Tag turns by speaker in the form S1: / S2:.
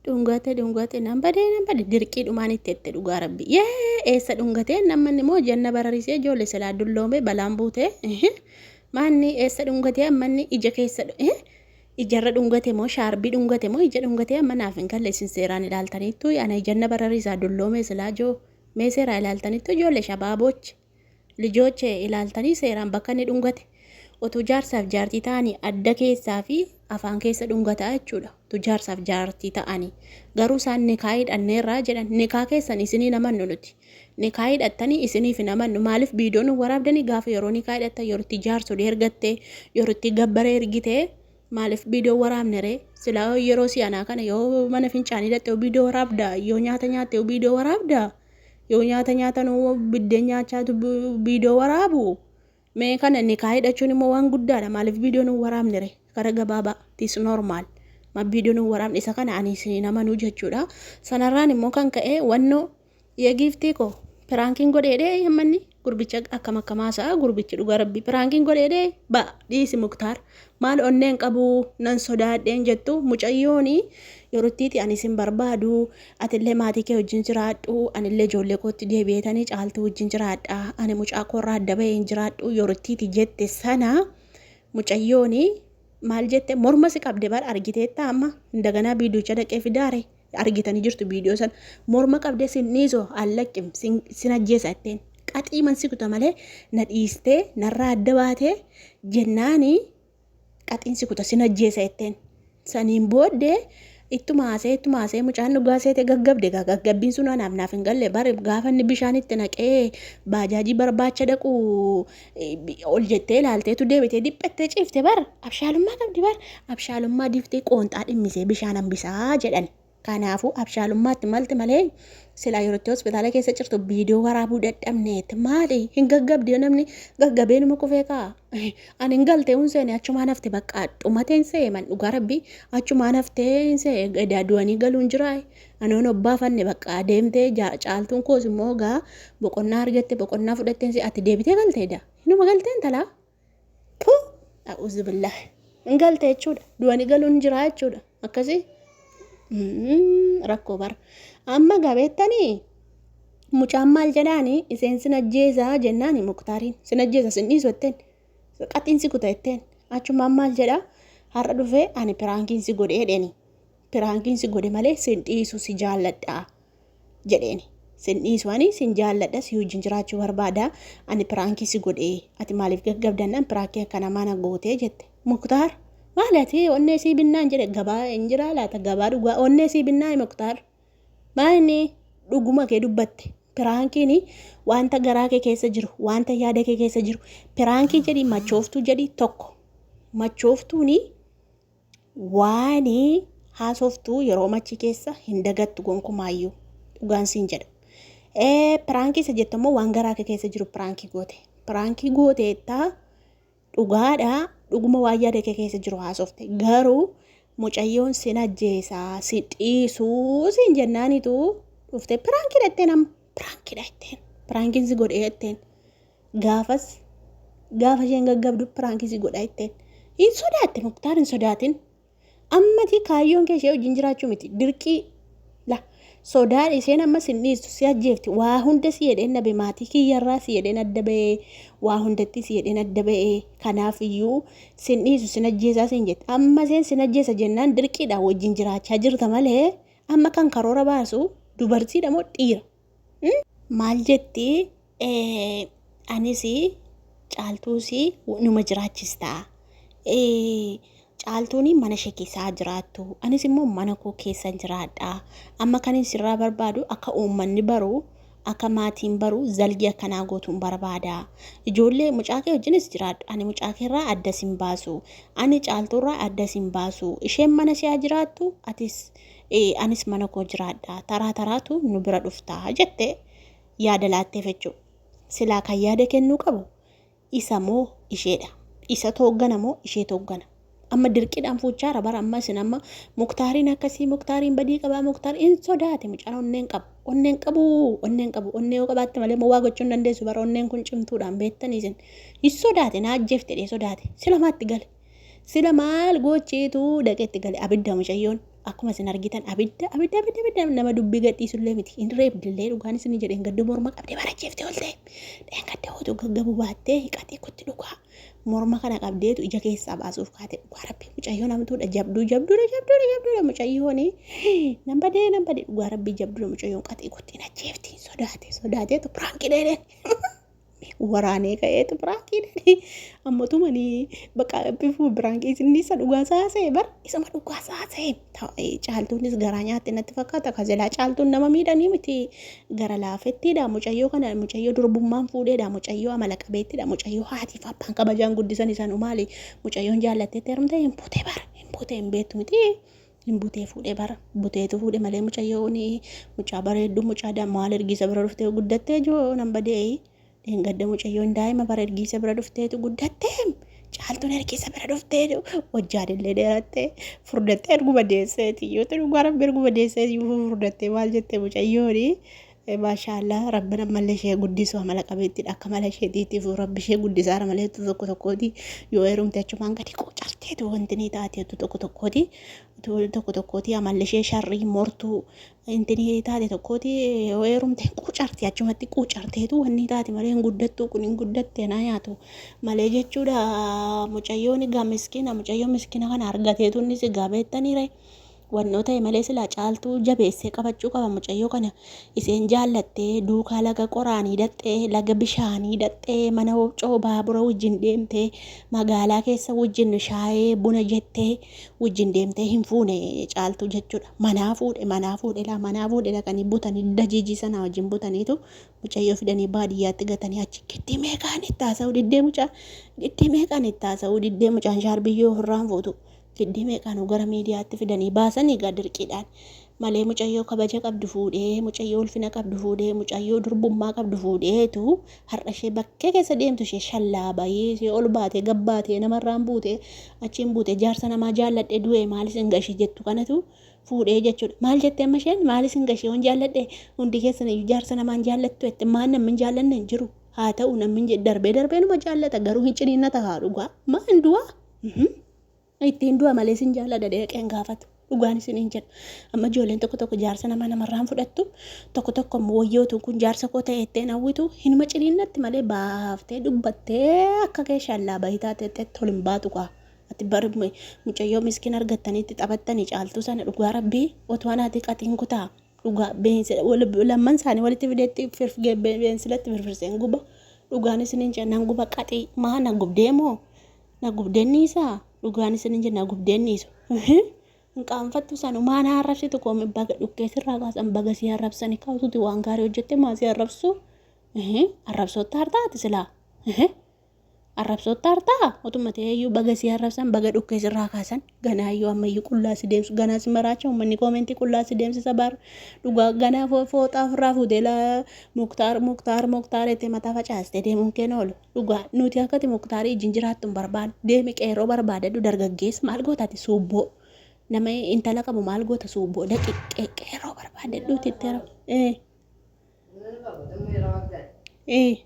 S1: Dhungate dhungate nan badee nan bade dirqii dhumaan itti ette dhugaa rabbi. Yee eessa dhungatee nammanni moo janna bararisee ijoollee silaa dulloome balaan buute. Maanni eessa dhungatee ammanni ija keessa ijarra dhungate moo shaarbii dhungate moo ija dhungatee amma naaf hin galle isin seeraan ilaaltaniittu ana ijanna bararisaa dulloome silaa joo mee seeraa ilaaltaniittu ijoollee shabaabochi. Lijooche ilaaltanii seeraan bakka inni dhungate otuu jaarsaaf jaartii ta'anii adda keessaa fi afaan keessa dhungataa jechuudha. Otuu jaarsaaf jaartii ta'anii. Garuu isaan nikaa hidhanneerraa jedhan nikaa keessan isinii hin amannu nuti. Nikaa hidhattanii isiniif hin amannu. Maaliif viidiyoo nu waraabdanii gaafa yeroo nikaa hidhattan yeroo itti jaarsolii ergatte yeroo itti gabbara ergite maaliif viidiyoo waraabne ree? Silaa yeroo si'anaa kana yoo mana fincaanii dhaqxe viidiyoo waraabdaa yoo nyaata nyaatte viidiyoo waraabdaa? Yoo nyaata nyaatanuu biddeen nyaachaatu viidiyoo waraabu. Mee kana nikaa hidhachuun immoo waan guddaadha. Maaliif viidiyoo nu waraabne ree? Kara gabaabaa. It normal. Ma viidiyoo nu waraabne isa kana ani isin amanuu jechuudha. Sanarraan immoo kan ka'e wannoo yegiiftii koo prankiin godheedhee hammanni gurbicha akkam akkamaasaa gurbichi dhugaa rabbi prankiin godheedhee ba dhiisi Muktaar maal onneen qabu nan sodaadheen jettu mucayyooni yerottiiti ani isin barbaadu Atillee maatii kee wajjin jiraadhu, anillee ijoollee kootti deebi'eetanii Caaltuu wajjin jiraadha. Ani mucaa koorraa adda bahee hin jiraadhu yorittiiti jette sana mucayyooni maal jette morma si qabde bar argiteetta amma indaganaa viidiyocha dhaqee fidaare argitanii jirtu viidiyoo sana morma qabdee sin dhiisu allaqqim sin ajjeesa jetteen qaxii man si kuta malee na dhiistee narraa adda baatee jennaanii qaxiin si kuta sin ajjeesa jetteen. Saniin booddee ittuma haasa'ee ittuma haasa'ee mucaan dhugaa seete gaggabde egaa gaggabbiin sun anaaf naaf hin galle bare gaafa inni bishaan itti naqee baajaajii barbaacha dhaqu ol jettee ilaalteetu deebitee dhiphattee ciifte bar abshaalummaa qabdi bar abshaalummaa diftee qoonxaa dhimmisee bishaan hambisaa jedhan. Kanaafuu abshaalummaatti malte malee silaa yeroo itti hospitaala keessa jirtu viidiyoo waraabuu dadhabneet maali hin gaggabde namni gaggabee numa kufee kaa ani hin galte hun seene achumaan hafte bakka dhumateen see man dhugaa rabbii achumaan haftee hin see edaa du'anii galuun jiraa anoon obbaafanne bakka deemtee caaltuun koos immoo gaa boqonnaa argatte boqonnaa fudhatteen see ati deebitee galte edaa hinuma galtee intalaa Pu! A'uuzubillah. Hin galte jechuudha. Du'anii galuun jira jechuudha. Akkasii rakkoo bara. Amma gabeettanii mucaan maal jedhaani iseen sin ajjeesaa jennaani muktaariin sin ajjeesa sin dhiisu jetteen qaxiin si kuta jetteen achumaan maal jedhaa har'a dhufee ani piraankiin si godhee jedheeni piraankiin si godhe malee sin dhiisu si jaalladhaa jedheeni. Sin dhiisu ani sin jaalladha si wajjin jiraachuu barbaada ani piraankii si godhe ati maaliif gaggabdannaan piraankii akka namaa na gootee jette. Muktaar maali ati onnee sii binnaan jedhe gabaa hin jiraa laata gabaa dhugaa onnee sii binnaa Muktaar. Maali dhuguma kee dubbatte piraankiin wanta garaa kee keessa jiru wanta yaada kee keessa jiru piraankii jedhi machooftuu jedhi tokko machooftuuni Waani haasoftu yeroo machi keessa hin dagattu gonkumaayyuu. Dhugaan siin jedha. Ee piraankii isa jettu immoo waan garaa kee keessa jiru piraankii goote. Piraankii gooteetta dhugaadha dhuguma waan yaada kee keessa jiru haasofte. Garuu mucayyoon sin ajjeesaa si dhiisuu siin jennaanitu dhufte piraankii jetteen amma piraankiidha jetteen piraankiin si godhee jetteen. Gaafas gaafa isheen gaggabdu piraankii si godha jetteen. Hin sodaatte Muktaar hin sodaatin. Ammati kaayyoon kee ishee wajjin jiraachuu miti. Dirqii la sodaan isheen amma sin dhiistu si ajjeefti. Waa hunda si jedheen dhabe maatii kiyyarraa si jedheen adda ba'ee waa hundatti si jedheen adda ba'ee kanaaf iyyuu sin dhiisu sin ajjeesaa sin jette. Amma isheen sin ajjeesa jennaan dirqiidhaan wajjin jiraachaa jirta malee amma kan karoora baasu dubartiidha moo dhiira? Maal jetti anis caaltuus numa jiraachista. Caaltuun mana ishee keessa jiraattu anis immoo mana koo keessan jiraadha. Amma kan sirraa barbaadu akka uummanni baru akka maatiin baru zalgii akkanaa gootuun barbaada. Ijoollee mucaa kee wajjinis jiraadhu. Ani mucaa keerraa adda sin baasu. Ani caaltuurraa adda sin baasu. Isheen mana ishee haa jiraattu atis anis mana koo jiraadha. Taraa taraatu nu bira dhufta jette yaada laatteef jechuudha. Silaa kan yaada kennuu qabu isa moo isheedha? Isa tooggana moo ishee tooggana? Amma dirqiidhaan fuuchaara bara amma isin amma muktaariin akkasii muktaariin badii qabaa muktaar hin sodaate mucaan onneen qabu onneen qabu onneen qabu onnee yoo qabaatte malee moo waa gochuu hin dandeessu bara onneen kun cimtuudhaan beektanii isin hin sodaate na ajjeefte dhee sodaate sila maatti gale sila maal gochiitu dhaqee itti gale abidda mucayyoon. Akkuma isin argitan abidda abidda abidda abidda nama dubbii gadhiisullee miti. Hin reebdillee dhugaan isin jedheen gaddu morma qabdee baracheeftee olte. Dheengadda hootu gaggabu baattee hiqatee kutti dhugaa. Morma kana qabdeetu ija keessaa baasuuf kaate dhugaa rabbi mucayyoo namtuudha jabduu jabduudha jabduudha jabduudha mucayyooni nan badee nan badee dhugaa rabbi jabduudha mucayyoon qaxii kutti hin ajjeefti sodaate sodaateetu piraankii dheedheen. Waraanee ka'eetu piraankiidhaan amma tumanii bakka bifuma piraankii isin isa dhugaa saasa'e bar isuma dhugaa saasa'e caaltuunis garaa nyaatte natti fakkaata kazelaa caaltuun nama miidhanii miti gara laafettiidha mucayyoo kana mucayyoo durbummaan fuudheedha mucayyoo amala qabeettiidha mucayyoo haatiif abbaan kabajaan guddisan isaan maali mucayyoon jaallatteetti heerumte hin bute bar hin bute hin beektu miti. Hin butee fuudhe bara buteetu fuudhe malee mucayyoon mucaa bareedduu mucaa maal ergiisa bira dhuftee guddattee joo nan badee dheengadda mucayyoon daa'ima bara ergiisa bira dhufteetu guddattee caaltuun ergiisa bira dhuftee hojjaan illee dheerattee furdattee erguma deesseeti yoo ta'u dhugaa rabbi erguma deesseeti furdattee maal jettee mucayyoon maashaallah rabbin ammallee ishee guddisu amala qabeettidha akka mala isheetiitiif rabbi ishee guddisaara malee tokko tokkooti yoo heerumte achumaan gadi quucarteetu wanti ni taateetu tokko tokkooti tokko tokkooti amalli ishee sharrii mortuu inti ni taate tokkooti yoo heerumte quucarti achumatti quucarteetu wanni taate malee hin guddattu kun hin guddatte naa nyaatu malee jechuudha mucayyoon egaa miskiina mucayyoo miskiina kana argateetu innis egaa beektaniire. Wannoo ta'e malee silaa caaltuu jabeessee qabachuu qaba mucayyoo kana iseen jaallattee duukaa laga qoraanii dhaxxee laga bishaanii dhaxxee mana wobcoo baabura wajjin deemtee magaalaa keessa wajjin shaayee buna jettee wajjin deemtee hin fuune caaltuu jechuudha manaa fuudhe manaa fuudhe laa manaa fuudhe dhaqanii butanii dajiijii sanaa wajjin butaniitu mucayyoo fidanii baadiyyaatti gatanii achi giddii meeqaan itti haasa'uu diddee mucaa giddii meeqaan itti haasa'uu diddee mucaan shaarbiyyoo ofirraan fuutu Giddii meeqaanuu gara miidiyaatti fidanii baasanii egaa dirqiidhaan. Malee mucayyoo kabaja qabdu fuudhee, mucayyoo ulfina qabdu fuudhee, mucayyoo durbummaa qabdu fuudheetu har'a ishee bakkee keessa deemtu ishee shallaa bahii ishee ol baatee gabbaatee namarraan buutee achiin buutee jaarsa namaa jaalladhe du'e maal isin gashee jettu kanatu fuudhee jechuudha. Maal jette amma isheen maal isin gashee yoon jaalladhe hundi keessan iyyuu jaarsa namaan jaallattu jette maan namni hin jaallanne hin jiru. Haa ta'u namni darbee darbee numa jaallata garuu hin ciniinnata haa dhugaa maa hin du'aa. Ittiin du'a malee sin jaalladha deeqee hin gaafatu. Dhugaan isiniin jedha. Amma ijoolleen tokko tokko jaarsa nama namarraan fudhattu tokko tokko immoo wayyootu kun jaarsa koo ta'e itteen hawwitu hinuma ciniinnatti malee baaftee dubbattee akka kee shallaa bahii taatee tol hin baatu kaa. Ati bar mucayyoo miskiin argattanii itti taphattanii caaltuu sana dhugaa rabbii otoo anaati qaxiin kutaa dhugaa lamman isaanii walitti fideetti beensilatti firfirseen guba dhugaan isiniin jedha nan guba qaxii maa na gubdee moo Na gubdeen dhiisaa? Dhugaan isinin jedha na gubdeen dhiisu. Hin qaanfattu sanu maa na arrabsitu koo baga dhukkee sirraa kaasan baga si arrabsani kaatuti waan gaarii hojjette maa si arrabsu? Arrabsootti hartaa ati silaa? Arrabsootti hartaa? Otuma ta'eeyyuu baga si arrabsan baga dhukkee sirraa kaasan ganaayyuu ammayyuu qullaa si deemsu ganaa si maraacha uummanni koomentii qullaa si deemsisa baar dhugaa ganaa fooxaa ofirraa fuutee muktaar muktaar muktaar jettee mataa facaastee deemuun keen oolu. Dhugaa nuti akkati muktaarii ijin jiraattu hin barbaannu. Deemi qeerroo barbaadadhu dargaggeessa maal goota ati suubboo. Nama intala qabu maal goota suubboo dhaqi qeerroo barbaadadhu itti hera. Eh. Eh.